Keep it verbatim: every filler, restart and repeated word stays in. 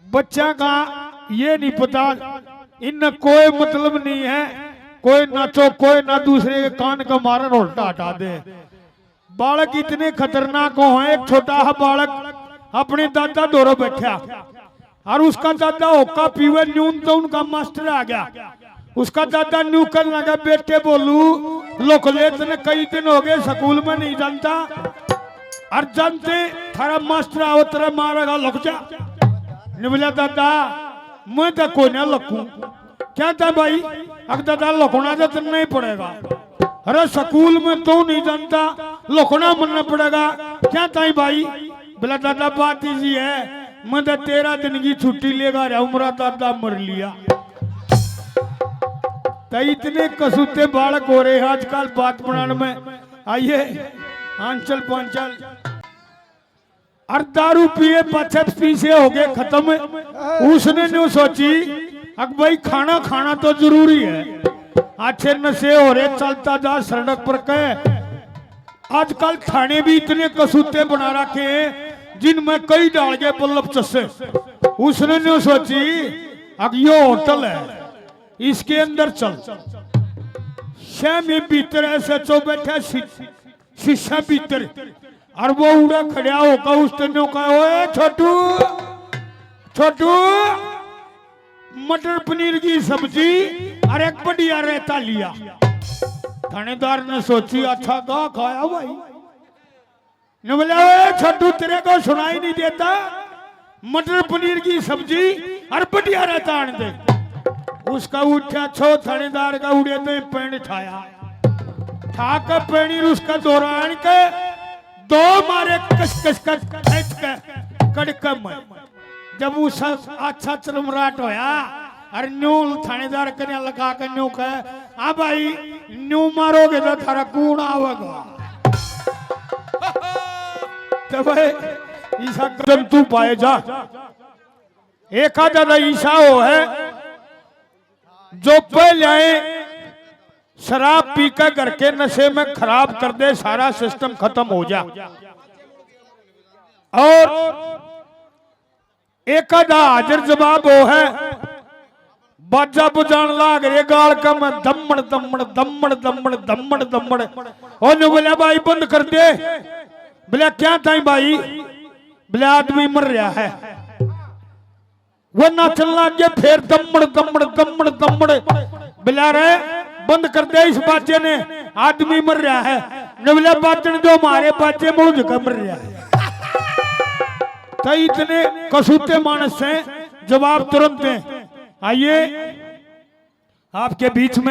बच्चा का ये नहीं पता, इन्हें कोई मतलब नहीं है, कोई नाचो, कोई ना दूसरे के कान का मारन उल्टा हटा दे। बालक इतने खतरनाक हो हैं। एक छोटा हा बालक अपने दादा धोरे बैठा और उसका दादा होका पीवे, न्यून तो उनका मास्टर आ गया। उसका दादा न्यू करने लगा, "बेटे बोलू, लुक ले, तने कई दिन हो गए स्कूल में नहीं जानता, और जानते थारा मास्टर आओ तेरा मारेगा, लुक जा।" ने बोला, "दादा, मैं तो कोई ना लुकूं।" "क्या था भाई?" "अक दादा, लुकना तो तेरे नहीं पड़ेगा।" "अरे, स्कूल में तू नहीं जानता, लुकना मनना पड़ेगा।" "क्या था भाई?" बोला, "दादा, बात इसी है, मैं तो तेरह दिन की छुट्टी लेगा रहा हूं, मेरा दादा मर लिया।" तो इतने कसूते बालक हो रहे हैं आजकल बात बनाने में। आइए, आंचल पांचल। और दारू पिए पाछे पीछे हो गए खत्म। उसने न्यू सोची, "अक भाई, खाना खाना तो जरूरी है।" अच्छे नशे हो रहे, चलता जा सड़क पर कह। आजकल थाने भी इतने कसूते बना रखे हैं, जिनमें कई डाल के बल्लभ चस्से। उसने न्यू सोची, "अक यो होटल है, इसके अंदर चल।" सैमी भीतर एसएचओ बैठा, शी-, शीशा भीतर, और वो उड़ा खड़ा होकर उसने न्यू कहा, "ओए छोटू, छोटू, मटर पनीर की सब्जी और एक बढ़िया रायता लिया।" थानेदार ने सोची, "अच्छा गा खाया भाई।" ने बोला, "ओए छोटू, तेरे को सुनाई नहीं देता? मटर पनीर की सब्जी और बढ़िया रायता आन दे।" उसका उठा छो थानेदार का उड़े तो पैंट ठाया, ठा के पैनी उसका दौरा आन के दो मारे कस कस कर खेच के कड़के में। जब उस अच्छा चरमराट होया और न्यू थानेदार कन्या लगा के न्यू कहे, "हाँ भाई, न्यू मारोगे तो थारा कूण आवेगा?" तो भाई, ईसा जंतु पाए जा। एक आधा तो ईसा हो है जो पहले शराब पी के घर के नशे में खराब कर दे, सारा सिस्टम खत्म हो जा। और एक आधा हाजिर जवाब हो है, बाजा बजान लाग रे गाल का में दम्मड़ दम्मड़ दम्मड़ दम्मड़ दम्मड़ दम्मड़। ओने बोला, "भाई बंद कर दे।" बोला, "क्या ताई भाई?" बोला, "आदमी मर रहा है।" वो नाचन लाग गए, फिर दम्मड़ दम्मड़ दम्मड़ दम्मड़। बोला, "रे बंद कर दे इस बाजे ने, आदमी मर रहा है।" ने बोला, "बाजन दो, मारे बाजे मुड़ झुका मर रहा है।" तो इतने कसूते मानस हैं, जवाब तुरंत है। आइए आपके बीच में